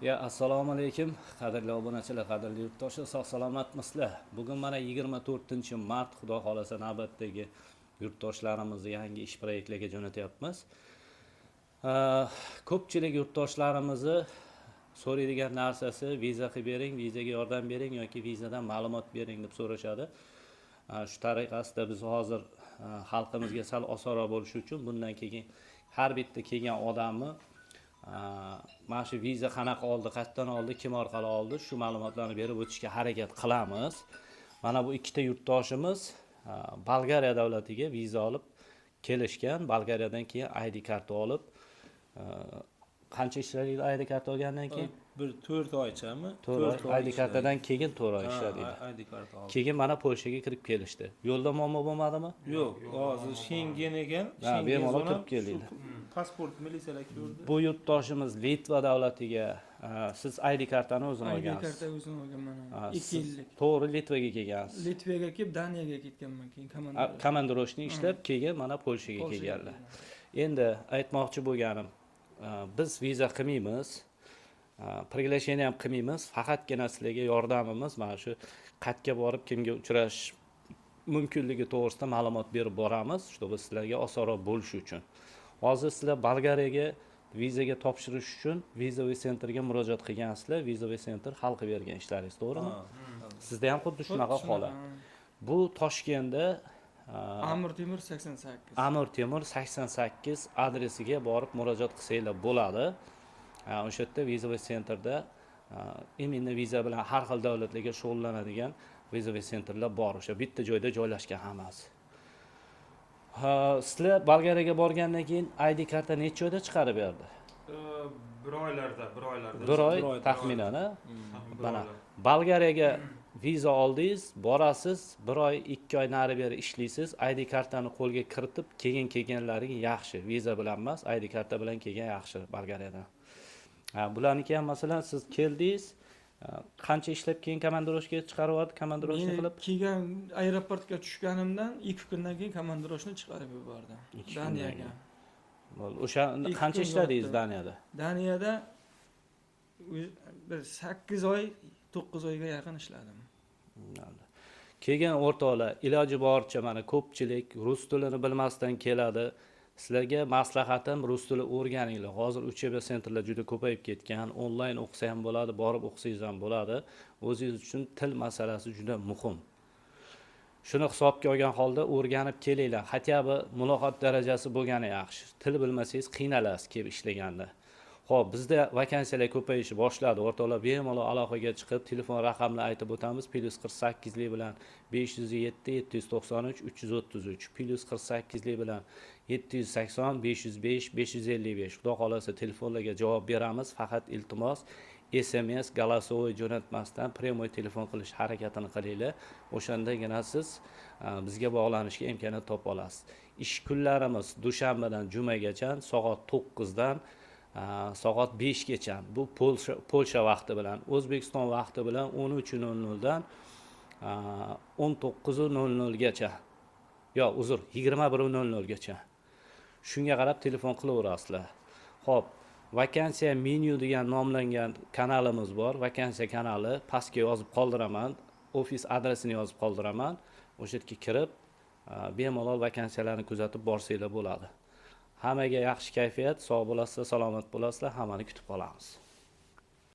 Ya, assalomu alaykum, qadrli obunachilar, qadrli yurtdoshlar, sog' salomatmisizlar? Bugun mana 24-mart, xudo xohlasa, navbatdagi yurtdoshlarimizni yangi ish proyektlarga jo'natyapmiz. Ko'pchilik yurtdoshlarimizni so'raydigan narsasi: viza qilib bering, vizaga yordam bering yoki vizadan ma'lumot bering deb so'rashadi. Shu tariqasida biz hozir xalqimizga sal osonroq bo'lishi uchun bundan keyin har bitta kelgan odamni mana shu viza qanaqa oldi, qayerdan oldi, kim orqali oldi, shu ma'lumotlarni berib o'tishga harakat qilamiz. Mana bu ikkita yurtdoshimiz Bolgariya davlatiga viza olib kelishgan. Bolgariyadan keyin ID karta olib, qancha ishladingiz ID karta olgandan keyin? Bir 4 oychami? 4 oy. ID kartadan keyin 4 oy ishladinglar. ID karta oldim. Keyin mana Polshaga kirib kelishdi. Yo'lda muammo bo'lmadimi? Yo'q, hozir Shengen ekan. Ha, Shengen bemalol zona, kirib keldinglar. shu pasport militsiyalar ko'rdi. Bu yurtdoshimiz Litva davlatiga, siz ID kartani o'zini ID olgansiz. Karta o'zim olganman. Ha, 2 siz yillik. To'g'ri Litvaga kelgansiz. Litvaga kelib, Daniyaga ketganman keyin komandировочный. Командировочный ishlab, keyin mana Polshaga Polshaga kelganlar. kelganman. Endi aytmoqchi bo'lganim, biz viza qilmaymiz, приглашение ham qilmaymiz, faqatgina sizlarga yordamimiz mana shu qayerga borib, kimga uchrashish mumkinligi to'g'risida ma'lumot berib boramiz, чтобы sizlarga osonroq bo'lishi uchun. Hozir sizlar Bolgariyaga vizaga topshirish uchun визовый центр ga murojaat qilgansizlar, визовый центр hal qilib bergan ishlaringiz, to'g'rimi? Ha. Sizda ham xuddi shunaqa Xuddi holat. shunaqa. Bu Toshkentda Amir Temur 88. Amir Temur 88 adresiga borib murojaat qilsanglar bo'ladi. O'sha yerda визовый центр da именно viza bilan har xil davlatlarga shug'ullanadigan визовый центр lar bor, o'sha bitta joyda joylashgan hammasi. Ha, sizlar Bolgariyaga borgandan keyin ID karta necha oyda chiqarib berdi? Bir oylarda, bir oylarda. Bir oy Bir oy. taxminan, a? Bir Mana oylar. Bolgariyaga viza oldingiz, borasiz, bir oy, 2 oy nari beri ishlaysiz, ID kartani qo'lga kiritib, keyin kelganlaring yaxshi. Viza bilan emas, ID karta bilan kelgan yaxshi Bolgariyadan. Ha, bularniki ham, masalan, siz keldingiz, qancha ishlab keyin командировка ga chiqarib yubordi, командировочный Meni qilib? Kelgan, aeroportga tushganimdan 2 kundan keyin командировочный chiqarib yubordi. 2 kundan Daniyaga. keyin. Bo'ldi. O'sha 2 qancha kun ishladingiz yotdim. Daniyada? Daniyada bir 8 oy, 9 oyga yaqin ishladim. Bo'ldi. Keyin, o'rtoqlar, iloji boricha, mana ko'pchilik rus tilini bilmasdan keladi. Sizlarga maslahatim, rus tili o'rganinglar. Hozir учебный центр lar juda ko'payib ketgan. Onlayn o'qisa ham bo'ladi, borib o'qisangiz ham bo'ladi. O'zingiz uchun til masalasi juda muhim. Shuni hisobga olgan holda o'rganib kelinglar. Хотя бы muloqot darajasi bo'lgani yaxshi. Til bilmasangiz, qiynalasiz kelib ishlaganda. Xo'p, bizda vakansiyalar ko'payishi boshladi. O'rtoqlar, bemalol aloqaga chiqib, telefon raqamini aytib o'tamiz. +48 lik bilan 507 793 333, +48 lik bilan 780 505 555. Xudo xohlasa, telefonlarga javob beramiz. Faqat iltimos, SMS, голосовой jo'natmasdan прямой telefon qilish harakatini qilinglar. O'shandagina siz bizga bog'lanishga imkoniyat topa olasiz. Ish kunlarimiz dushanbadan jumagacha soat 9 dan soat 5 gacha. Bu Polsha vaqti bilan, O'zbekiston vaqti bilan 13:00 dan 19:00 gacha. Yo'q, uzr, 21:00 gacha. Shunga qarab telefon qilaverasizlar. Xo'p, Vakansiya menyu degan nomlangan kanalimiz bor. Vakansiya kanali pastga yozib qoldiraman. Ofis adresini yozib qoldiraman. O'sha yerga kirib, bemalol vakansiyalarni kuzatib borsanglar bo'ladi. Hammaga yaxshi kayfiyat, sog' bo'lasizlar, salomat bo'lasizlar, hammani kutib qolamiz.